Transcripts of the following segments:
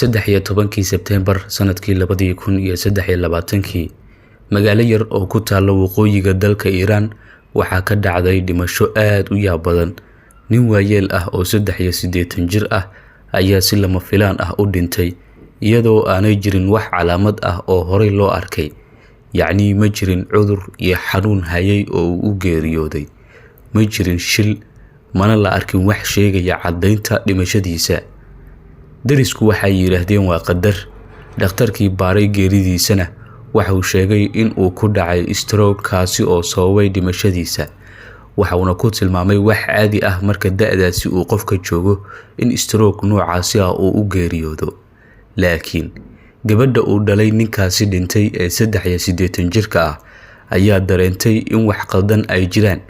13-kii Sebteembar sanadkii 2023-kii, magaalo yar oo ku taalla waqooyiga dalka Iiraan waxaa ka dhacday dhimasho aad u yaab badan. Nin waayeel ah oo 83 jir ah ayaa si lama filaan ah u dhintay, iyadoo aanay jirin wax calaamad ah oo horey loo arkay. Yacni ma jirin cudur iyo xanuun hayay oo uu u geeriyooday, ma jirin shil, mana la arkin wax sheegaya caddaynta dhimashadiisa. Derisku waxay yidhaahdeen waa qadar. Dhakhtarkii baaray geeridiisana waxauu sheegay in uu ku dhacay stroke, kaasi oo sababay dhimashadiisa. Waxauna ku tilmaamay wax caadi ah marka da-daasi uu qofka joogo in stroke noocaasi ah uu u geeriyoodo. Laakiin gabadha uu dhalay ninkaasi dhintay ee 83 jirka ah ayaa dareentay in wax qaldan ay jiraan.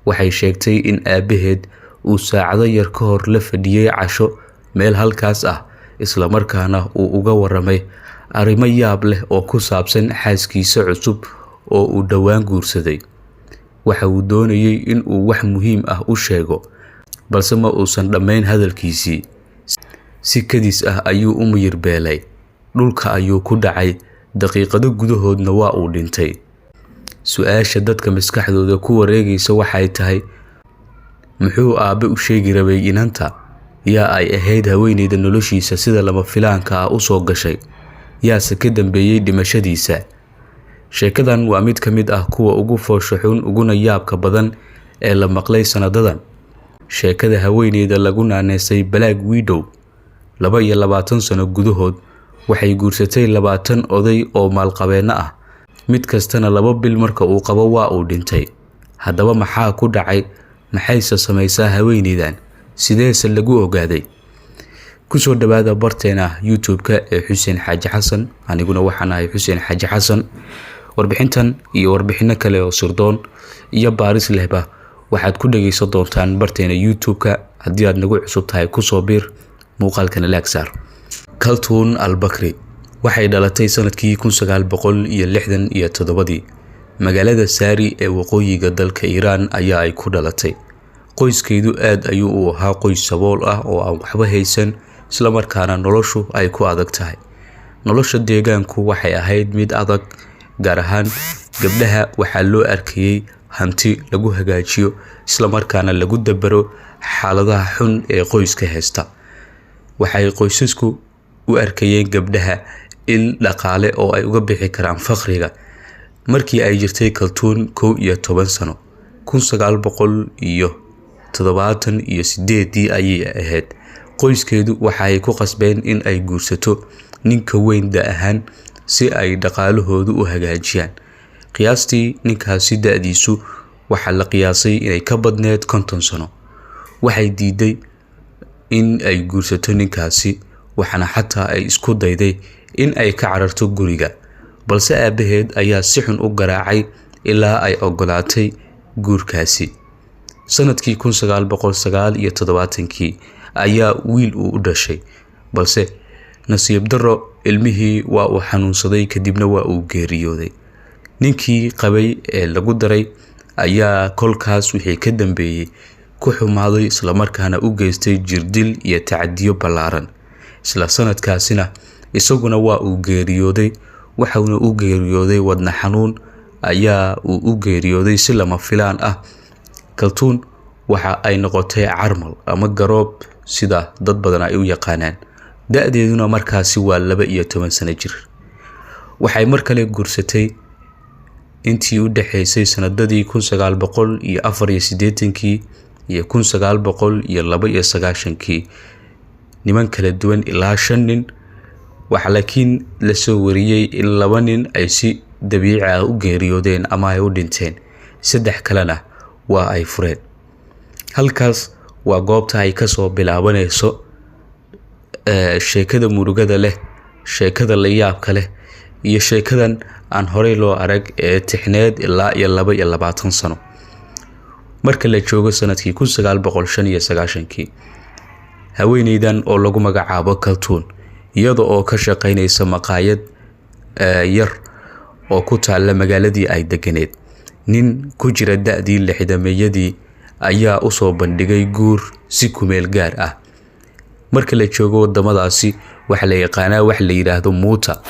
Waxay sheegtay in aabaheed uu saacado yar ka hor la fadhiyey casho meel halkaas ah, islamarkaana uu uga waramay arrimo yaab leh oo ku saabsan xaaskiisa cusub oo uu dhowaan guursaday. Waxa uu doonayay in uu wax muhiim ah u sheego, balse ma uusan dhammayn hadalkiisii. Si kadis ah ayuu u miyir beelay, dhulka ayuu ku dhacay, daqiiqado gudahoodna waa uu dhintay. Su-aasha dadka maskaxdooda ku wareegaysa waxay tahay, muxuu aabe u sheegi rabay inanta? Yaa ay ahayd haweeneyda noloshiisa sida lama filaanka ah usoo gashay? Yaase ka dambeeyey dhimashadiisa? Sheekadan waa mid ka mid ah kuwa ugu foosha xun uguna yaabka badan ee la maqlay sanadadan. Sheekada haweeneyda lagu naaneysay Black Widow, 22 sano gudahood waxay guursatay 20 oday oo maalqabeenno ah, mid kastana 2 bil marka uu qabo waa uu dhintay. Haddaba maxaa ku dhacay? Maxayse samaysaa haweeneydan? Sideese lagu ogaaday? Kusoo dhawaada barteena YouTube-ka ee Xuseen Xaaji Xasan. Aniguna waxaan ahay Xuseen Xaaji Xasan. Warbixintan iyo warbixino kale oo sirdoon iyo baaris lehba waxaad ku dhageysan doontaan barteena YouTube-ka. Haddii aad nagu cusub tahay, kusoo biir, muuqaalkana like saar. Kaltuun Albakri waxay dhalatay sanadkii 1967-dii. Magaalada Saari ee waqooyiga dalka Iiraan ayaa ay ku dhalatay. Qoyskeedu aad ayuu u ahaa qoys sabool ah oo aan waxba haysan, islamarkaana noloshu ay ku adag tahay. Nolosha deegaanku waxay ahayd mid adag, gaar ahaan gabdhaha waxaa loo arkayay hanti lagu hagaajiyo islamarkaana lagu dabaro xaaladaha xun ee qoyska haysta. Waxay qoysasku u arkayeen gabdhaha il dhaqaale oo ay uga bixi karaan faqriga. Markii ay jirtay Kaltuun 11 sano, 1978-dii ayay ahayd, qoyskeedu waxay ku qasbeen in ay guursato ninka weyn da ahaan si ay dhaqaalahoodu u hagaajiyaan. Qiyaastii ninkaasi da-diisu waxaa la qiyaasay inay ka badneed 50 sano. Waxay diiday in ay guursato ninkaasi, waxaana xataa ay isku dayday in ay ka cararto guriga, balse aabaheed ayaa si xun u garaacay ilaa ay ogolaatay guurkaasi. Sanadkii 1979-kii ayaa wiil uu u dhashay, balse nasiib darro ilmihii waa uu xanuunsaday, kadibna waa uu geeriyooday. Ninkii qabay ee lagu daray ayaa kolkaas wixii ka dambeeyey ku xumaaday, islamarkaana u geystay jirdil iyo tacadiyo ballaaran. Isla sanadkaasina isaguna waa uu geeriyooday, waxauna u geeriyooday wadna xanuun ayaa uu u geeriyooday si lama filaan ah. Kaltuun waxa ay noqotay carmal ama garoob sida dad badan ay u yaqaanaan. Da-deeduna markaasi waa 12 sano jir. Waxay mar kale guursatay intii u dhexeysay sanadadii 1984-kii iyo 1992-kii niman kala duwan, ilaa shan nin. Waxaa laakiin lasoo wariyey in laba nin ay si dabiici ah u geeriyoodeen ama ay u dhinteen, saddex kalena waa ay fureen. Halkaas waa goobta ay kasoo bilaabanayso sheekada murugada leh, sheekada layaabka leh iyo sheekadan aan horey loo arag ee tixneed ilaa iyo 22 sano. Marka la joogo sanadkii 1995-kii, haweeneydan oo lagu magacaabo Kaltuun, iyada oo ka shaqeynaysa maqaayad yar oo ku taalla magaaladii ay deganeed, nin ku jira da-dii lixdameeyadii ayaa usoo bandhigay guur si kumeel gaar ah. Marka la joogo wadamadaasi waxaa la yaqaanaa wax la yidhaahdo muuta.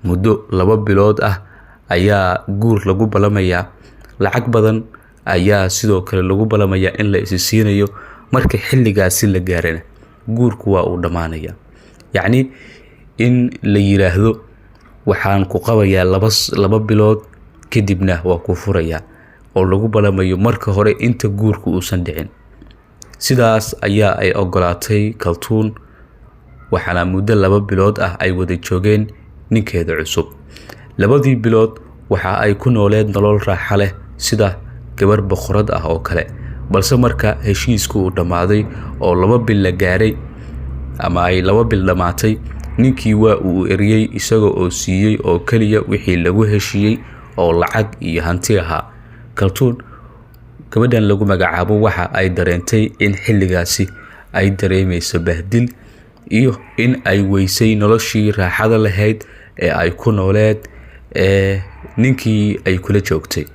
Muddo 2 bilood ah ayaa guur lagu balamayaa, lacag badan ayaa sidoo kale lagu balamayaa in la isi siinayo. Marka xilligaasi la gaarana, guurku waa uu dhammaanaya. Yacni in la yiraahdo waxaan ku qabayaa 2 bilood, kadibna waa ku furayaa, oo lagu balamayo marka hore inta guurku uusan dhicin. Sidaas ayaa ay ogolaatay Kaltuun, waxaana muddo 2 bilood ah ay wada joogeen ninkeeda cusub. 2dii bilood waxa ay ku nooleed nolol raaxa leh, sida gabar boqorad ah oo kale. Balse marka heshiisku uu dhammaaday oo 2 bil la gaaray ama ay 2 bil dhammaatay, ninkii waa uu eriyey, isaga oo siiyey oo keliya wixii lagu heshiiyey oo lacag iyo hanti ahaa. Kaltuun gabadhan lagu magacaabo waxa ay dareentay in xilligaasi ay dareemayso bahdil iyo in ay weysay noloshii raaxada lahayd ee ay ku nooleed ee ninkii ay kula joogtay.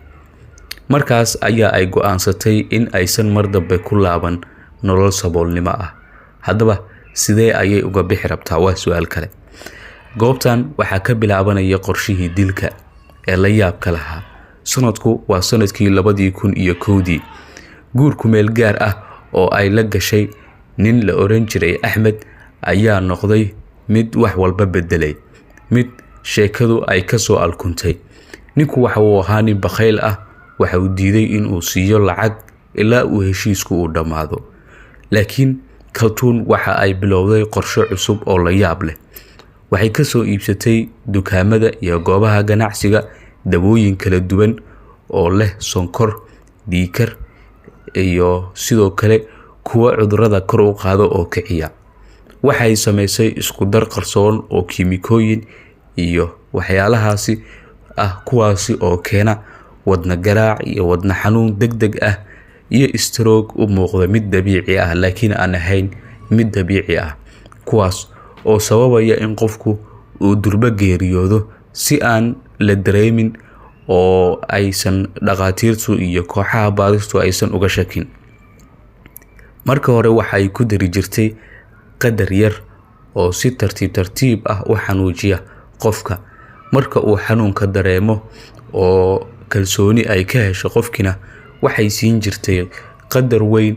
Markaas ayaa ay go-aansatay in aysan mar dambe ku laaban nolol saboolnimo ah. Haddaba sidee ayay uga bixi rabtaa? Waa su-aal kale. Goobtan waxaa ka bilaabanaya qorshihii dilka ee la yaabka lahaa. Sanadku waa sanadkii 2001dii. Guurku meel gaar ah oo ay la gashay nin la oran jiray Axmed ayaa noqday mid wax walba bedelay, mid sheekadu ay kasoo alkuntay. Ninku waxa uu ahaa nin bakhayl ah. Waxa uu diiday inuu siiyo lacag ilaa uu heshiisku uu dhammaado. Laakiin Kaltuun waxa ay bilowday qorshe cusub oo la yaab leh. Waxay kasoo iibsatay dukaamada iyo goobaha ganacsiga dawooyin kala duwan oo leh sonkor, dhiikar iyo sidoo kale kuwa cudurada kor u qaado oo kiciya. Waxay samaysay isku dar qarsoon oo kiimikooyin iyo waxyaalahaasi ah, kuwaasi oo keena wadna garaac iyo wadna xanuun deg deg ah iyo stroke u muuqda mid dabiici ah laakiin aan ahayn mid dabiici ah, kuwaas oo sababaya in qofku uu durbo geeriyoodo si aan la dareemin oo aysan dhakhaatiirtu iyo kooxaha baadistu aysan uga shakin. Marka hore waxay ku dari jirtay qadar yar oo si tartiib tartiib ah u xanuujiya qofka. Marka uu xanuunka dareemo oo kalsooni ay ka hesho qofkiina, waxay siin jirtay qadar weyn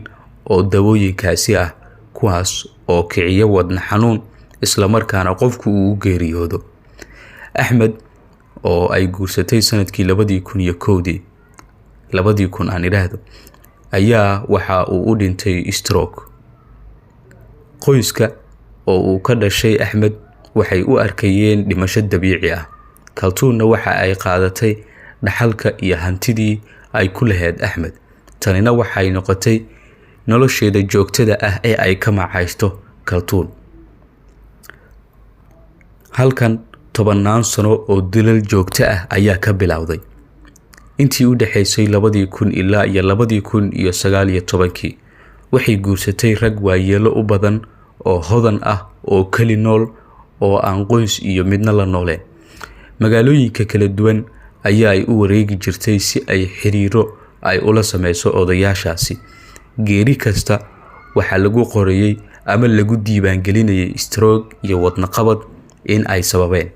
oo dawooyinkaasi ah, kuwaas oo kiciya wadna xanuun, islamarkaana qofku uu u geeriyoodo. Axmed oo ay guursatay sanadkii 2001dii, 2000 aan idhaahdo, ayaa waxa uu u dhintay stroke. Qoyska oo uu ka dhashay Axmed waxay u arkayeen dhimasho dabiici ah. Kaltuunna waxa ay qaadatay dhaxalka iyo hantidii ay ku lahayd Axmed. Tanina waxay noqotay nolosheeda joogtada ah ee ay ka macaashto Kaltuun. Halkan tobannaan sano oo dilal joogto ah ayaa ka bilowday. Intii u dhexaysay 2000 ilaa iyo 2019kii, waxay guursatay rag waayeelo u badan oo hodan ah oo keli nool oo aan qoys iyo midna la nooleen. Magaalooyinka kala duwan ayaa ay u wareegi jirtay si ay xiriiro ay ula sameyso odayaashaasi. Geeri kasta waxaa lagu qorayay ama lagu diiwaangelinayay stroke iyo wadnaqabad in ay sababeen.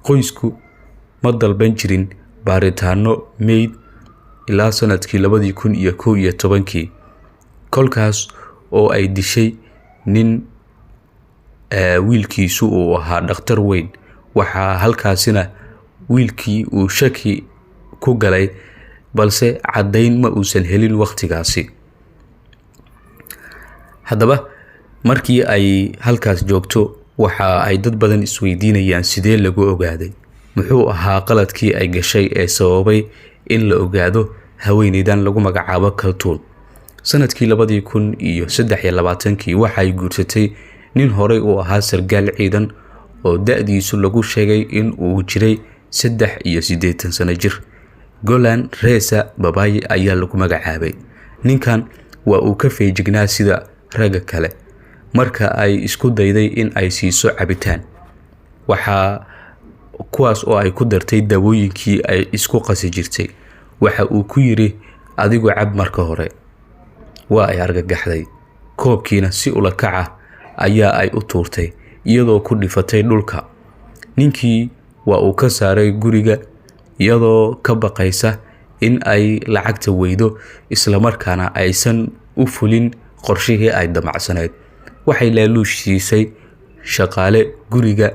Qoysku ma dalban jirin baaritaano meyd ilaa sanadkii 2011kii, kolkaas oo ay dishay nin wiilkiisu uu ahaa dhakhtar weyn. Waxaa halkaasina wiilkii uu shaki ku galay, balse caddayn ma uusan helin wakhtigaasi. Haddaba markii ay halkaas joogto, waxa ay dad badan isweydiinayaan: sidee lagu ogaaday? Muxuu ahaa qaladkii ay gashay ee sababay in la ogaado haweeneydan lagu magacaabo Kaltuun? Sanadkii 2023kii waxay guursatay nin horey u ahaa sargaal ciidan oo da-diisu lagu sheegay in uu jiray 83 sano jir. Golan Resa Babayi ayaa lagu magacaabay. Ninkan waa uu ka feejignaa sida ragga kale. Marka ay isku dayday in ay siiso cabitaan, waxaa kuwaas oo ay ku dartay daawooyinkii ay isku qasi jirtay, waxa uu ku yiri: "Adigu cab marka hore." Waa ay argagaxday, koobkiina si ula kaca ayaa ay u tuurtay iyadoo ku dhifatay dhulka. Ninkii waa uu ka saaray guriga iyadoo ka baqaysa in ay lacagta weydo islamarkaana aysan u fulin qorshihii ay damacsaneyd. Waxay laaluush siisay shaqaale guriga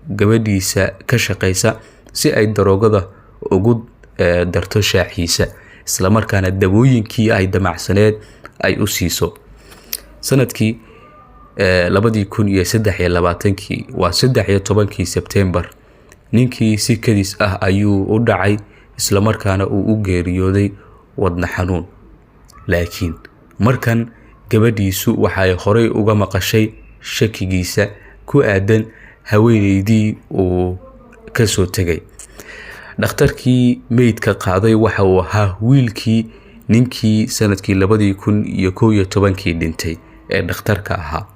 gabadhiisa ka shaqeysa si ay daroogada ugu darto shaaxiisa, islamarkaana dawooyinkii ay damacsaneed ay u siiso. Sanadkii 2023-kii, waa 13-kii Sebtembar, ninkii si kadis ah ayuu u dhacay islamarkaana uu u geeriyooday wadna xanuun. Laakiin markan gabadhiisu waxay horey uga maqashay shakigiisa ku aadan haweeneydii uu ka soo tegay. Dhakhtarkii meydka qaaday waxa uu ahaa wiilkii ninkii sanadkii 2011-kii dhintay ee dhakhtarka ahaa.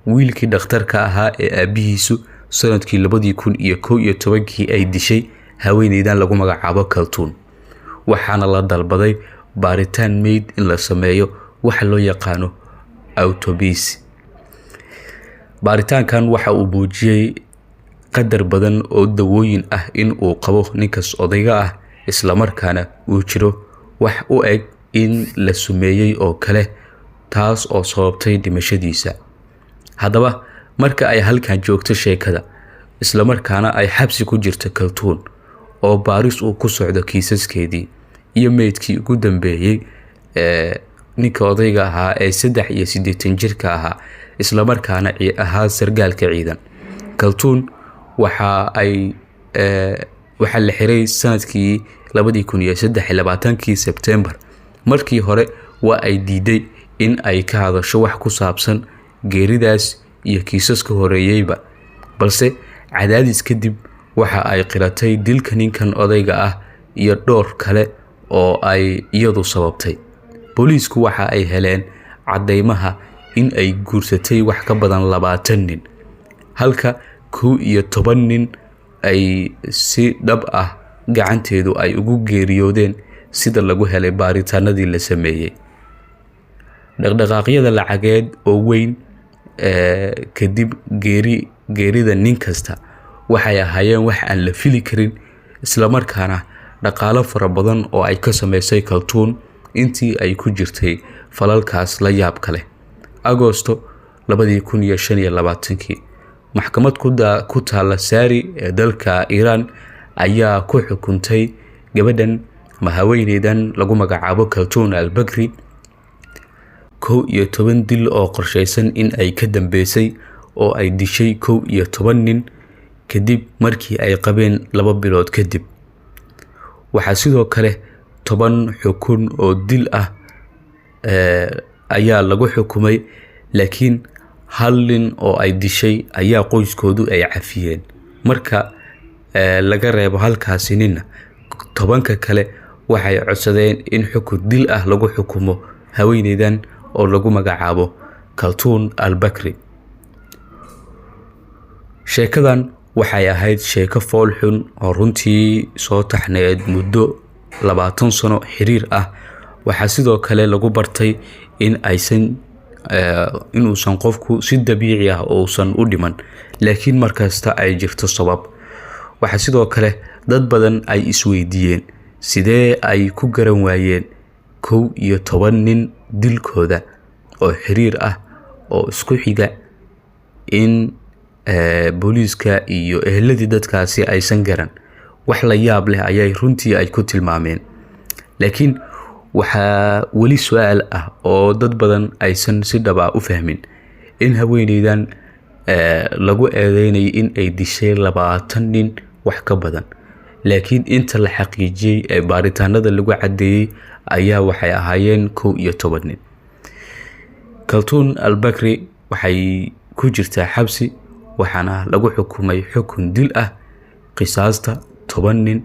Wiilkii dhakhtarka ahaa ee aabihiisu sanadkii 2011-kii ay dishay haweeneydan lagu magacaabo Kaltuun. Waxaana la dalbaday baaritaan meyd in la sameeyo, waxa loo yaqaano autopsy. Baaritaankan waxa uu muujiyey qadar badan oo dawooyin ah in uu qabo ninkaas odayga ah, islamarkaana uu jiro wax u eg in la sumeeyey oo kale, taas oo sababtay dhimashadiisa. Haddaba marka ay halkan joogto sheekada, islamarkaana ay xabsi ku jirto Kaltuun oo baaris uu ku socdo kiisaskeedii iyo meydkii ugu dambeeyey ee ninka odayga ahaa ee 83 jirka ahaa, islamarkaana ahaa sargaalka ciidan, Kaltuun waxa ay waxaa la xiray sanadkii 2023-kii Sebtembar. Markii hore waa ay diiday in ay ka hadasho wax ku saabsan geeridaas iyo kiisaska horeeyeyba, balse cadaadis kadib waxa ay qiratay dilka ninkan odayga ah iyo dhowr kale oo ay iyadu sababtay. Booliisku waxa ay heleen caddeymaha in ay guursatay wax ka badan 20 nin, halka 11 nin ay si dhab ah gacanteedu ay ugu geeriyoodeen sida lagu helay baaritaanadii la sameeyey. Dhaqdhaqaaqyada lacageed oo weyn kadib geerida nin kasta waxay ahaayeen wax aan la fili karin, islamarkaana dhaqaalo fara badan oo ay ka sameysay Kaltuun intii ay ku jirtay falalkaas la yaabka leh. Agosto 2025-kii, maxkamad ku taalla Saari ee dalka Iiraan ayaa ku xukuntay gabadhan ama haweeneydan lagu magacaabo Kaltuun Albakri 11 dil oo qorsheysan in ay ka dambeysay oo ay dishay 11 nin kadib markii ay qabeen 2 bilood kadib. Waxaa sidoo kale 10 xukun oo dil ah ayaa lagu xukumay, laakiin hal nin oo ay dishay ayaa qoyskoodu ay cafiyeen. Marka laga reebo halkaasi ninna, 10-ka kale waxay codsadeen in xukun dil ah lagu xukumo haweeneydan oo lagu magacaabo Kaltuun Albakri. Sheekadan waxay ahayd sheeko fool xun oo runtii soo taxneed muddo 20 sano xiriir ah. Waxaa sidoo kale lagu bartay in aysan inuusan qofku si dabiici ah uusan u dhiman, laakiin markasta ay jirto sabab. Waxaa sidoo kale dad badan ay isweydiiyeen sidee ay ku garan waayeen 11 nin dilkooda oo xiriir ah oo isku xiga in booliiska iyo eheladii dadkaasi aysan garan. Wax la yaab leh ayay runtii ay ku tilmaameen, laakiin waxaa weli su-aal ah oo dad badan aysan si dhab ah u fahmin in haweeneydan lagu eedeynayay in ay dishay 20 nin wax ka badan, laakiin inta la xaqiijiyey ee baaritaanada lagu caddeeyey ayaa waxay ahaayeen 11 nin. Kaltuun Albakri waxay ku jirtaa xabsi, waxaana lagu xukumay xukun dil ah qisaasta 10 nin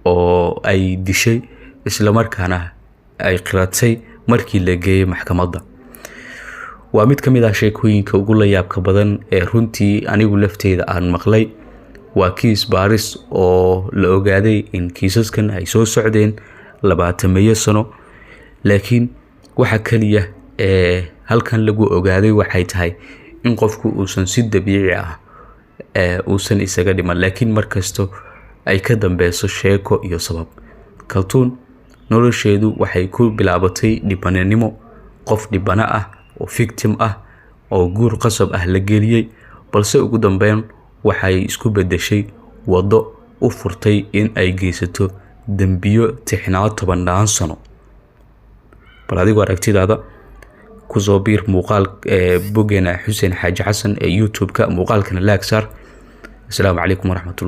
oo ay dishay, islamarkaana ay qiratay markii la geeyey maxkamadda. Waa mid ka mid ah sheekooyinka ugu la yaabka badan ee runtii anigu lafteyda aan maqlay. Waa kiis baaris oo la ogaaday in kiisaskan ay soo socdeen 20-meeyo sano, laakiin waxa kaliya ee Halkan lagu ogaaday waxay tahay in qofku uusan si dabiici ah uusan isaga dhiman, laakiin markasto ay ka dambeyso sheeko iyo sabab. Kaltuun nolosheedu waxay ku bilaabatay dhibananimo, qof dhibano ah oo victim ah oo guur qasab ah la geliyey, balse ugu dambeyn waxay isku bedeshay waddo u furtay in ay geysato dembiyo tixnaa 10-naan sano. Bal adigu aragtidaada kusoo biir muuqaal boggeena Xuseen Xaaji Xasan ee YouTube-ka, muuqaalkana like saar. Asalaamu calaykum waraxmatullah.